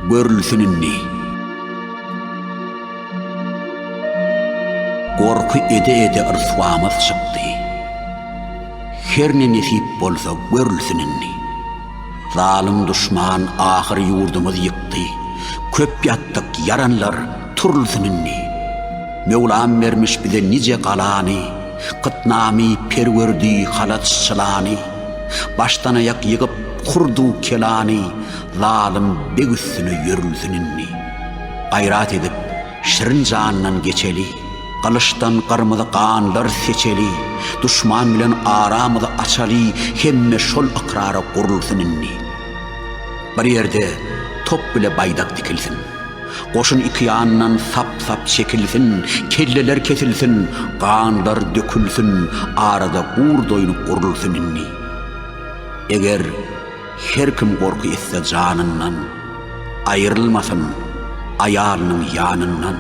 görülsin indi. Gorky ede-ede yrswamyz çykdy. Herne nesip bolsa görülsin indi. Zalym duşman ahyr ýurdumyz ýykdy. Köp ýatdyk, ýaranlar, turulsyn indi. Möwlam bermiş bize nije galany, Kytnamy, Perwerdi, Halaç, Çylany. Başdan-aýak ýygyp hurdu kelany, Zalym beg üstüne ýörülsin indi. Gaýrat edip, şirin jandan geçeli, Gylyçdan gyrmyzy ganlar seçeli, Duşman bilen aramyzy açaly, Hemme şol ykrara gurulsyn indi. Bir ýerde top bile baýdak dikilsin. Goşun iki ýandan sap-sap çekilsin, Kelleler kesilsin, ganlar dökülsin, Arada gurt oýny gurulsyn indi. Eger her kim gorky etse janyndan, Aýrylmasyn aýalynyň ýanyndan.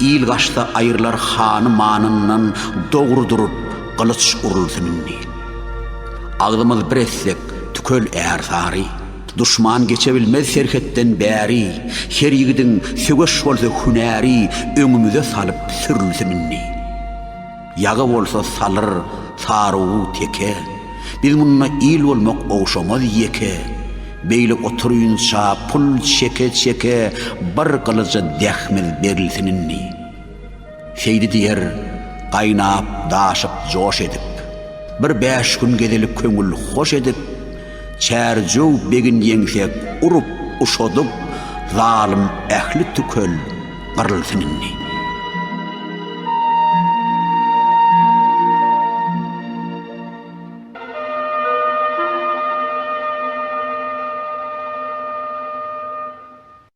Il gaçsa aýrylar hany-manyndan, Dogry durup, gylyç urulsyn indi. Agzymyz bir etsek, tükel ärsary. Duşman geçe bilmez serhetden bäri, Her ýigidiň söweş bolsa hünäri, Öňümize salyp sürülsin indi. Ýagy bolsa salyr sarugy teke, Biz munda il bolmak ogşamaz ýeke. Beýle oturynça pul çeke-çeke, Bir gylyja dähmiz berilsin indi. Seýdi diýer, gaýnap, daşyp, joş edip, Bir bäş gün gezeli köňül hoş edip, Çärjew begin ýeňsek urup, uşadyp, Zalym ähli tükel gyrylsyn indi.